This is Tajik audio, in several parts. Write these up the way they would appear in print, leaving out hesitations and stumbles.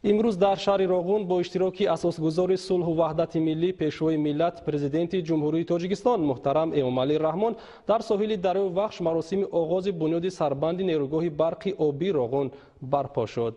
Имрӯз дар шаҳри Роғун бо иштироки асосгузори сулҳу ваҳдати миллӣ, пешвои миллат, президенти Ҷумҳурии Тоҷикистон муҳтарам Эмомалӣ Раҳмон дар соҳили дарёи Вахш маросими оғози бунёди сарбанди нерӯгоҳи барқи обии Роғун барпо шуд.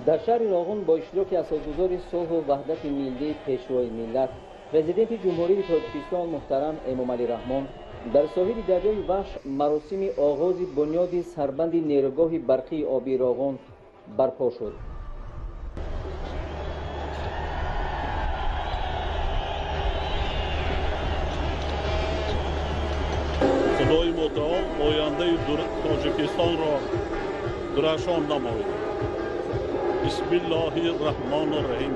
Дар шаҳри Роғун бо иштироки асосгузори сулҳу ваҳдати миллӣ, пешвои миллат, президенти Ҷумҳурии Тоҷикистон муҳтарам Эмомалӣ Раҳмон дар соҳили дарёи Вахш маросими оғози бунёди сарбанди нерӯгоҳи барқии обии Роғун барпо шуд. Худои мутаол ояндаи Тоҷикистонро дурахшон намояд. Бисмиллоҳи раҳмони раҳим.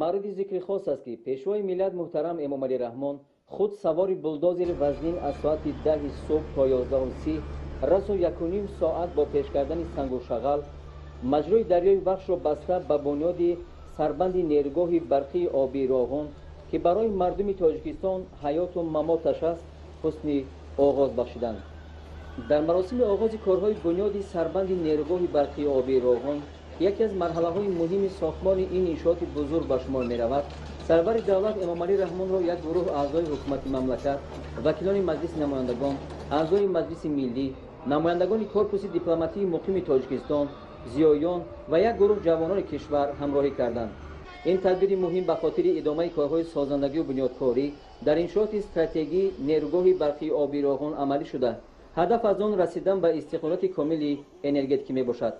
Мавриди зикри хос аст, ки пешвои миллат муҳтарам Эмомалӣ Раҳмон худ савори булдозери вазнин аз соати 10 субҳ то 11:30 расо 1,5 соат бо пеш кардани сангу шағал маҷрои дарёи Вахшро баста ба бунёди сарбанди нерӯгоҳи барқии обии Роғун, ки барои мардуми Тоҷикистон ҳаёту мамоташ аст, ҳусни оғоз бахшиданд. Дар маросими оғози корҳои бунёди сарбанди нерӯгоҳи барқии обии Роғун, яке аз марҳалаҳои муҳими сохтмони ин иншооти бузург ба шумор меравад, сарвари давлат Эмомалӣ Раҳмонро як гурӯҳ аъзои ҳукумати мамлакат, вакилони Маҷлиси намояндагон, аъзои Маҷлиси миллӣ, намояндагони корпуси дипломатии муқими Тоҷикистон, зиёён ва як гурӯҳ ҷавонони кишвар ҳамроҳӣ карданд. Ин тадбири муҳим ба хотири идомаи корҳои созандагию бунёдкорӣ дар иншооти стратегии нерӯгоҳи барқии обии Роғун амалӣ шуда, ҳадаф аз он расидан ба истиқлолияти комили энергетикӣ мебошад.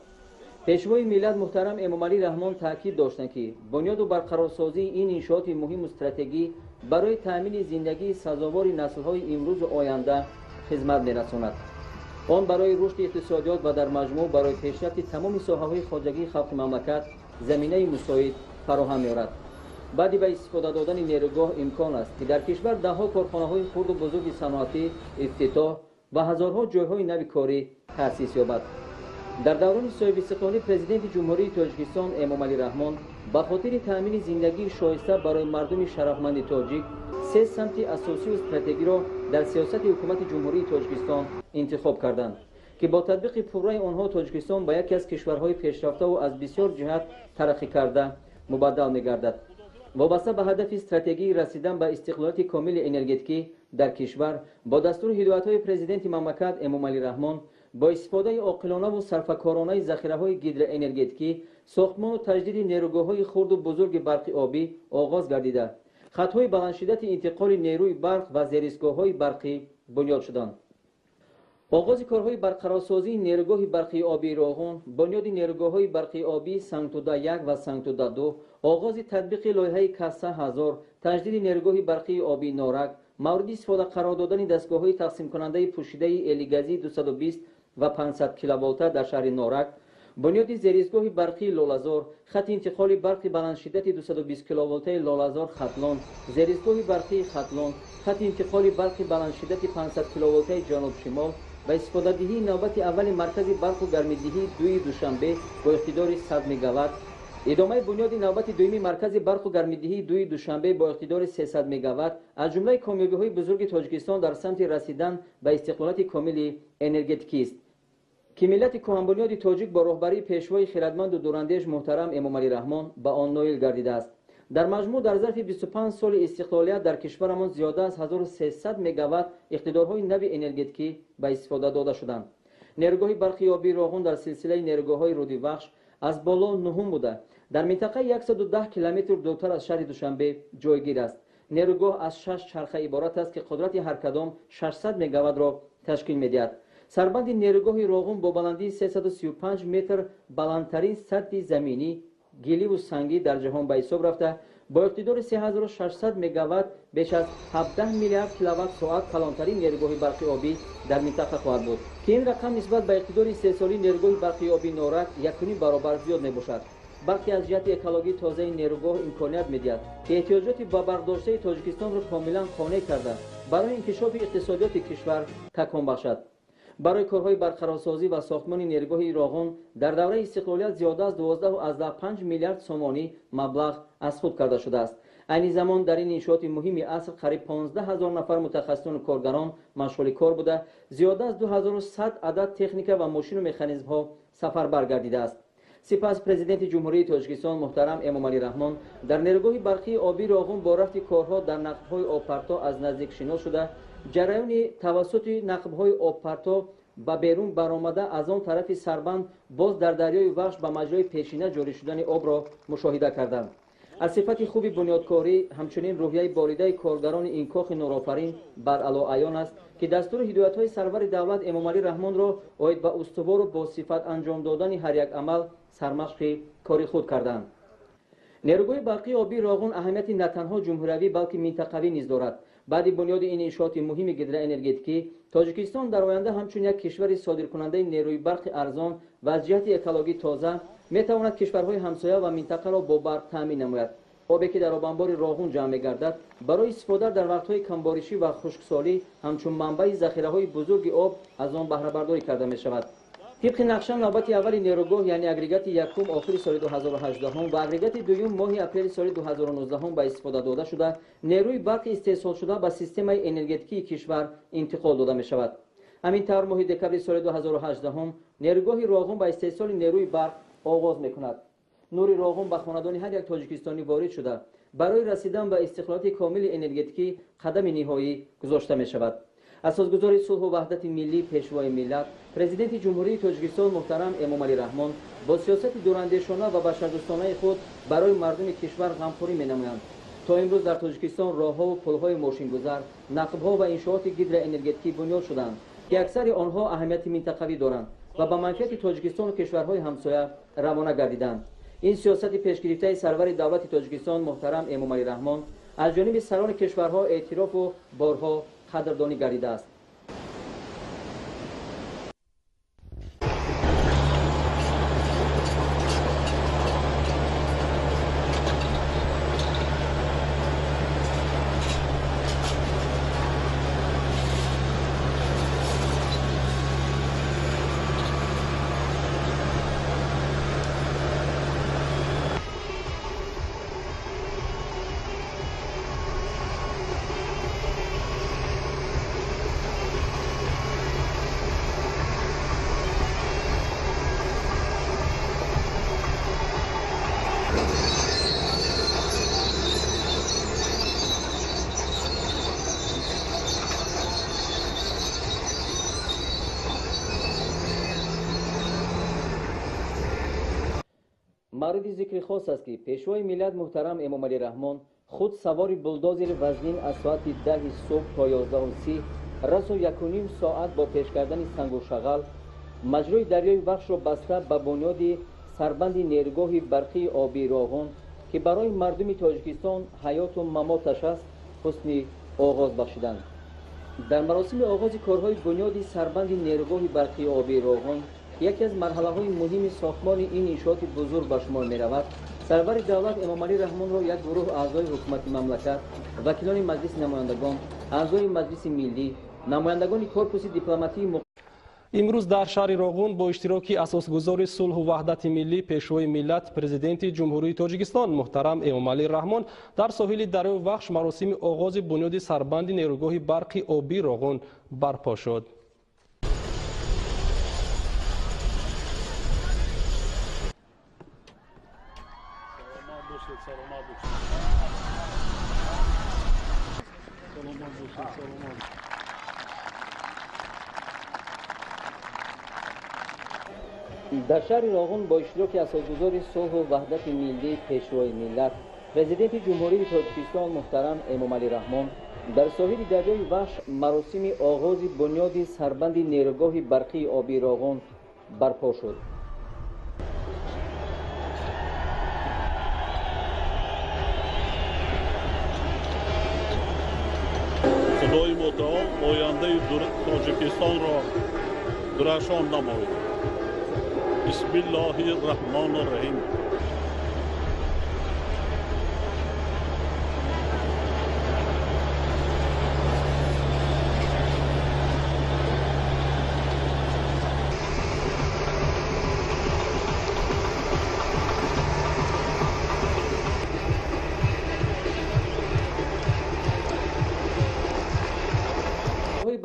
Пешвои миллат муҳтарам Эмомалӣ Раҳмон таъкид доштанд, ки бунёду барқарорсозии ин иншооти муҳиму стратегӣ барои таъмини зиндагии сазовори наслҳои имрӯзу оянда хизмат мерасонад. Он барои рушди иқтисодиёт ва дар маҷмӯъ барои пешрафти тамоми соҳаҳои хоҷагии халқи мамлакат заминаи мусоид фароҳам меорад. Баъди ба истифода додани нерӯгоҳ имкон аст, ки дар кишвар даҳҳо корхонаҳои хурду бузурги саноатӣ ифтитоҳ ва ҳазорҳо ҷойҳои нави корӣ таъсис ёбад. Дар даврони соҳибистиқлолӣ президенти Ҷумҳурии Тоҷикистон Эмомалӣ Раҳмон ба хотири таъмини зиндагии шоиста барои мардуми шарафманди тоҷик се самти асосию стратегиро дар сиёсати ҳукумати Ҷумҳурии Тоҷикистон интихоб карданд, ки бо татбиқи пурраи онҳо Тоҷикистон ба яке аз кишварҳои пешрафтаву аз бисёр ҷиҳат тараққӣ карда мубаддал мегардад. Вобаста ба ҳадафи стратегии расидан ба истиқлолияти комили энергетикӣ дар кишвар бо дастуру ҳидоятҳои президенти мамлакат Эмомалӣ Раҳмон бо истифодаи оқилонаву сарфакоронаи захираҳои гидроэнергетикӣ сохтмону таҷдиди нерӯгоҳҳои хурду бузурги барқи обӣ оғоз гардида, хатҳои баландшиддати интиқоли нерӯи барқ ва зеристгоҳҳои барқӣ бунёд шуданд. Оғози корҳои барқарорсозии нерӯгоҳи барқии обии Роғун, бунёди нерӯгоҳҳои барқии обии Сангтуда 1 ва Сангтуда 2, оғози татбиқи лоиҳаи Касса 1000, таҷдиди нерӯгоҳи барқии обии Норак, мавриди истифода қарор додани дастгоҳҳои тақсимкунандаи пӯшидаи элегазии 220 ва 500 киловолта дар шаҳри Норак, бунёди зеристгоҳи барқии Лолазор, хати интиқоли барқи баландшиддати 220 киловолтаи Лолазор Хатлон, зеристгоҳи барқии Хатлон, хати интиқоли барқи баландшиддати 500 киловолтаи ҷануб-шимол ва истифодадиҳии навбати аввали маркази барқу гармидиҳии дуи Душанбе бо иқтидори 100 мегаватт, Идомаи бунёди навбати дуюми маркази барқу гармидиҳии дуи Душанбе бо иқтидори 300 мегаватт аз ҷумлаи комёбиҳои бузурги Тоҷикистон дар самти расидан ба истиқлолияти комили энергетикист, ки миллати кӯҳанбунёди тоҷик бо роҳбарии пешвои хирадманду дурандеш муҳтарам Эмомалӣ Раҳмон ба он ноил гардидааст. Дар маҷмӯъ дар зарфи 25 соли истиқлолият дар кишварамон зиёда аз 1300 мегаватт иқтидорҳои нави энергетикӣ ба истифода дода шуданд. Нерӯгоҳи барқи обии Роғун дар силсилаи нерӯгоҳҳои руди Вахш аз боло нуҳум буда, дар минтақаи 110 километр дуртар аз шаҳри Душанбе ҷойгир аст. Нерӯгоҳ аз 6 чарха иборат аст, ки қудрати ҳар кадом 600 мегаваттро ташкил медиҳад. Сарбанди нерӯгоҳи Роғун бо баландии 335 метр баландтарин садди заминӣ гиливу сангӣ дар ҷаҳон ба ҳисоб рафта, бо иқтидори 3600 мегаватт беш аз 17 миллиард киловатт соат калонтарин нерӯгоҳи барқи обӣ дар минтақа хоҳад буд, ки ин рақам нисбат ба иқтидори истеҳсолии нерӯгоҳи барқи обӣ Норак 1,5 баробар зиёд мебошад. Балки аз ҷиҳати экологии тозаи нерӯгоҳ имконият медиҳад, ки эҳтиёҷоти ба барқдоштаи Тоҷикистонро комилан қонеъ карда, барои инкишофи иқтисодиёти кишвар такон бахшад. Барои корҳои барқарорсозӣ ва сохтмони нерӯгоҳи Роғун дар давраи истиқлолият зиёда аз 12,5 миллиард сомонӣ маблағ аз худ карда шудааст. Айни замон дар ин иншооти муҳими аср қариб 15 ҳазор нафар мутахассисону коргарон машғули кор буда, зиёда аз 2100 адад техника ва мошину механизмҳо сафарбар гардидааст. Сипас Президенти Ҷумҳурии Тоҷикистон муҳтарам Эмомалӣ Раҳмон дар нерӯгоҳи барқии обии Роғун бо рафти корҳо дар нақбҳои обпарто аз наздик шинос шуда, ҷараёни тавассути нақбҳои обпарто ба берун баромада аз он тарафи сарбанд боз дар дарёи Вахш ба маҷрои пешина ҷорӣ шудани обро мушоҳида карданд. Аз сифати хуби бунёдкорӣ, ҳамчунин рӯҳияи боридаи коргарони ин кохи нурофарин баръало аён аст, ки дастуру ҳидоятҳои сарвари давлат Эмомалӣ Раҳмонро оид ба устувору босифат анҷом додани ҳар як амал сармашқи кори худ карданд. Нерӯгоҳи барқии обии Роғун аҳамияти на танҳо ҷумҳуриявӣ, балки минтақавӣ низ дорад. Баъди бунёди ин иншооти муҳими гидроэнергетикӣ, Тоҷикистон дар оянда ҳамчун як кишвари содиркунандаи нерӯи барқи арзон ва аз ҷиҳати экологӣ тоза метавонад кишварҳои ҳамсоя ва минтақаро бо барқ таъмин намояд. Обе ки дар обанбори Роғун ҷамъ мегардад, барои истифода дар вақтҳои камборишӣ ва хушксолӣ ҳамчун манбаи захираҳои бузурги об аз он баҳрабардорӣ карда мешавад. Тибқи нақша навбати аввали нерӯгоҳ, яъне агрегати якум охири соли 2018 ва агрегати дуюм моҳи апрели соли 2019 ба истифода дода шуда, нерӯи барқи истеҳсолшуда ба системаи энергетикии кишвар интиқол дода мешавад. Ҳамин тавр моҳи декабри соли 2018 нерӯгоҳи Роғун ба истеҳсоли нерӯи барқ оғоз мекунад. Нури Роғун ба хонадони ҳар як тоҷикистонӣ ворид шуда, барои расидан ба истиқлолияти комили энергетикӣ қадами ниҳоӣ гузошта мешавад. Асосгузори сулҳу ваҳдати миллӣ, пешвои миллат, Президенти Ҷумҳурии Тоҷикистон муҳтарам Эмомалӣ Раҳмон бо сиёсати дурандешона ва башардӯстонаи худ барои мардуми кишвар ғамхорӣ менамоянд. То имрӯз дар Тоҷикистон роҳҳову пулҳои мошингузар, нақбҳо ва иншооти гидроэнергетикӣ бунёд шуданд, ки аксари онҳо аҳамияти минтақавӣ доранд ва ба манфиати Тоҷикистону кишварҳои ҳамсоя равона гардиданд. Ин сиёсати пешгирифтаи сарвари давлати Тоҷикистон муҳтарам Эмомалӣ Раҳмон аз ҷониби сарони кишварҳо эътирофу борҳо қадрдонӣ гардидааст. Мавриди зикри хос аст, ки пешвои миллат муҳтарам Эмомалӣ Раҳмон худ савори булдозери вазнин аз соати 10 субҳ то 11:30 расо 1,5 соат бо пеш кардани сангу шағал маҷрои дарёи Вахшро баста ба бунёди сарбанди нерӯгоҳи барқии обии Роғун, ки барои мардуми Тоҷикистон ҳаёту мамоташ аст, ҳусни оғоз бахшиданд. Дар маросими оғози корҳои бунёди сарбанди нерӯгоҳи барқии обии Роғун, яке аз марҳалаҳои муҳими сохтмони ин иншооти бузург ба шумор меравад, сарвари давлат Эмомалӣ Раҳмонро як гурӯҳ аъзои ҳукумати мамлакат, вакилони Маҷлиси намояндагон, аъзои Маҷлиси миллӣ, намояндагони корпуси дипломатии Имрӯз дар шаҳри Роғун бо иштироки асосгузори сулҳу ваҳдати миллӣ, Пешвои миллат, Президенти Ҷумҳурии Тоҷикистон муҳтарам Эмомалӣ Раҳмон дар соҳили дарёи Вахш маросими оғози бунёди сарбанди нерӯгоҳи барқи обии Роғун барпо шуд. Дар шаҳри Роғун бо иштироки асосгузори сулҳу ваҳдати миллӣ, Пешвои миллат, Президенти Ҷумҳурии Тоҷикистон муҳтарам Эмомалӣ Раҳмон дар соҳили дарёи Вахш маросими оғози бунёди сарбанди нерӯгоҳи барқии обии Роғун барпо шуд. Худои мутаол ояндаи Тоҷикистонро дурахшон намояд. Бисмиллоҳи раҳмони раҳим.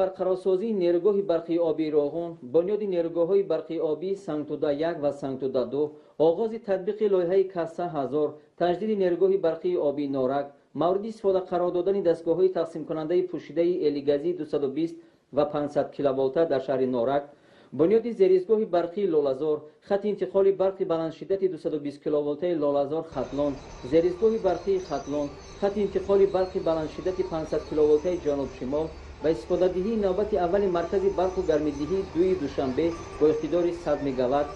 Барқарорсозии нерӯгоҳи барқии обии Роғун, бунёди нерӯгоҳҳои барқии обии Сангтуда 1 ва Сангтуда 2, оғози татбиқи лоиҳаи Касса 1000, таҷдиди нерӯгоҳи барқии обии Норак, мавриди истифода қарор додани дастгоҳҳои тақсимкунандаи пӯшидаи элегазии 220 ва 500 киловолта дар шаҳри Норак, бунёди зеристгоҳи барқии Лолазор, хати интиқоли барқи баландшиддати 220 киловолтаи Лолазор Хатлон, зеристгоҳи барқии Хатлон, хати интиқоли барқи баландшиддати 500 киловолтаи Ҷануб-Шимол ва истифодадиҳии навбати аввали маркази барқу гармидиҳии дуи Душанбе бо иқтидори 100 мегаватт,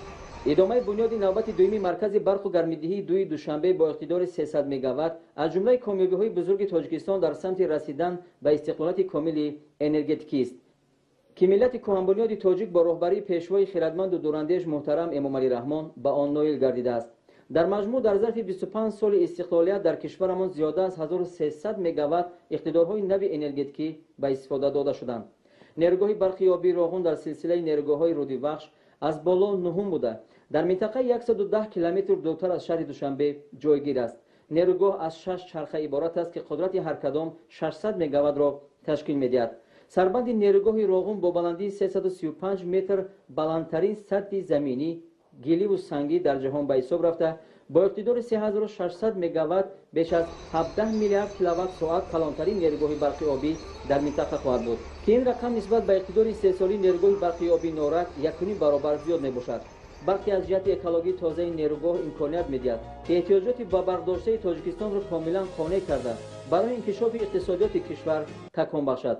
идомаи бунёди навбати дуюми маркази барқу гармидиҳии дуи Душанбе бо иқтидори 300 мегаватт аз ҷумлаи комёбиҳои бузурги Тоҷикистон дар самти расидан ба истиқлолияти комили энергетикист, ки миллати кӯҳанбунёди тоҷик бо роҳбарии пешвои хирадманду дурандеш муҳтарам Эмомалӣ Раҳмон ба он ноил гардидааст. Дар маҷмӯъ дар зарфи 25 соли истиқлолият дар кишварамон зиёда аз 1300 мегаватт иқтидорҳои нави энергетикӣ ба истифода дода шуданд. Нерӯгоҳи барқии обии Роғун дар силсилаи нерӯгоҳҳои руди Вахш аз боло нуҳум буда, дар минтақаи 110 километр дуртар аз шаҳри Душанбе ҷойгир аст. Нерӯгоҳ аз 6 чарха иборат аст, ки қудрати ҳар кадом 600 мегаваттро ташкил медиҳад. Сарбанди нерӯгоҳи Роғун бо баландии 335 метр баландтарин сатҳи заминӣ гиливу сангӣ дар ҷаҳон ба ҳисоб рафта, бо иқтидори 3600 мегаватт беш аз 17 миллиард киловатт-соат калонтарин нерӯгоҳи барқи обӣ дар минтақа хоҳад буд, ки ин рақам нисбат ба иқтидори истеҳсолии нерӯгоҳи барқи обии Норак 1,5 баробар зиёд мебошад. Барқи аз ҷиҳати экологии тозаи нерӯгоҳ имконият медиҳад, ки эҳтиёҷоти ба барқдоштаи Тоҷикистонро комилан қонеъ карда, барои инкишофи иқтисодиёти кишвар такон бахшад.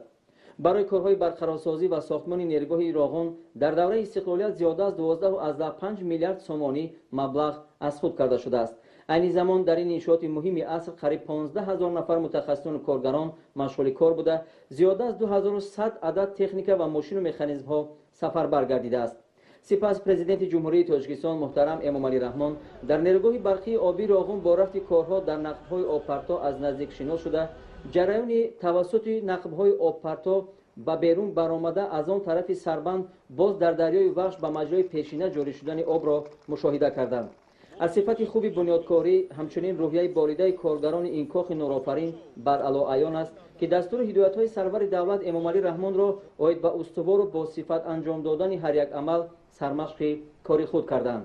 Барои корҳои барқарорсозӣ ва сохтмони нерӯгоҳи Роғун дар давраи истиқлолият зиёда аз 12,5 миллиард сомонӣ маблағ аз худ карда шудааст. Айни замон дар ин иншооти муҳими аср қариб 15 ҳазор нафар мутахассисону коргарон машғули кор буда, зиёда аз 2100 адад техника ва мошину механизмҳо сафарбар гардидааст. Сипас Президенти Ҷумҳурии Тоҷикистон муҳтарам Эмомалӣ Раҳмон дар нерӯгоҳи барқии обии Роғун бо рафти корҳо дар нақбҳои обпарто аз наздик шинос шуда, ҷараёни тавассути нақбҳои обпарто ба берун баромада аз он тарафи сарбанд боз дар дарёи Вахш ба маҷрои пешина ҷорӣ шудани обро мушоҳида карданд. Аз сифати хуби бунёдкорӣ, ҳамчунин рӯҳияи боридаи коргарони ин кохи нурофарин баръало аён аст, ки дастури ҳидоятҳои сарвари давлат Эмомалӣ Раҳмонро оид ба устувору босифат анҷом додани ҳар як амал сармашқи кори худ карданд.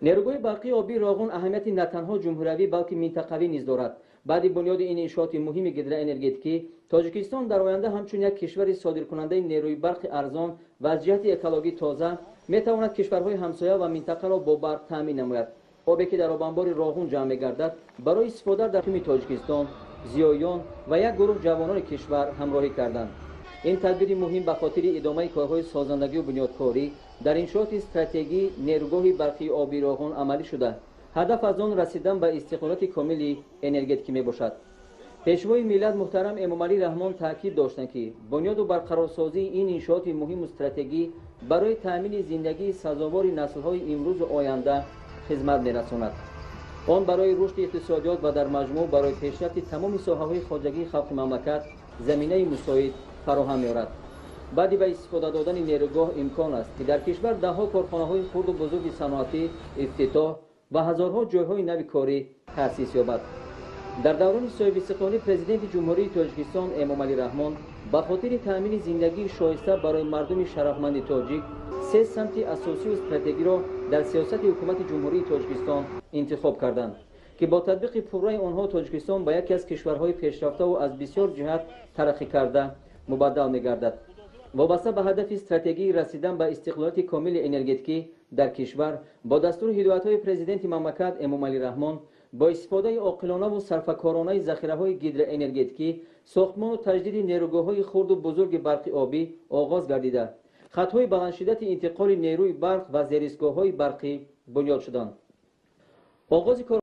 Нерӯгоҳи барқии обии Роғун аҳамияти на танҳо ҷумҳуриявӣ, балки минтақавӣ низ дорад. Баъди бунёди ин иншооти муҳими гидроэнергетикӣ, Тоҷикистон дар оянда ҳамчун як кишвари содиркунандаи нерӯи барқи арзон ва аз ҷиҳати экологӣ тоза метавонад кишварҳои ҳамсоя ва минтақаро бо барқ таъмин намояд. Обе ки дар обанбори Роғун ҷамъ мегардад, барои истифода дар ҳукми Тоҷикистон, зиёиён ва як гурӯҳ ҷавонони кишвар ҳамроҳӣ карданд. Ин тадбири муҳим ба хотири идомаи корҳои созандагию бунёдкорӣ дар иншооти стратегӣ нерӯгоҳи барқии обии Роғун амалӣ шуда, ҳадаф аз он расидан ба истиқлолияти комили энергетикӣ мебошад. Пешвои миллат муҳтарам Эмомалӣ Раҳмон таъкид доштанд, ки бунёду барқарорсозии ин иншооти муҳиму стратегӣ барои таъмини зиндагии сазовори наслҳои имрӯзу оянда хизмат мерасонад. Он барои рушди иқтисодиёт ва дар маҷмӯъ барои пешрафти тамоми соҳаҳои хоҷагии халқи мамлакат заминаи мусоид фароҳам меорад. Баъди ба истифода додани нерӯгоҳ имкон аст, ки дар кишвар даҳҳо корхонаҳои хурду бузурги саноатӣ ифтитоҳ ва ҳазорҳо ҷойҳои нави корӣ таъсис ёбад. Дар даврони соҳибистиқлолӣ Президенти Ҷумҳурии Тоҷикистон Эмомалӣ Раҳмон ба хотири таъмини зиндагии шоиста барои мардуми шарафманди тоҷик се самти асосию стратегиро дар сиёсати Ҳукумати Ҷумҳурии Тоҷикистон интихоб карданд, ки бо татбиқи пурраи онҳо Тоҷикистон ба яке аз кишварҳои пешрафтаву аз бисёр ҷиҳат тараққӣ карда мубаддал мегардад. Вобаста ба ҳадафи стратегии расидан ба истиқлолияти комили энергетикӣ дар кишвар бо дастуру ҳидоятҳои Президенти мамлакат Эмомалӣ Раҳмон бо истифодаи оқилонаву сарфакоронаи захираҳои гидроэнергетикӣ сохтмону таҷдиди нерӯгоҳҳои хурду бузурги барқи обӣ оғоз гардида, хатҳои баландшиддати интиқоли нерӯи барқ ва зеристгоҳҳои барқӣ бунёд шуданд. Оғози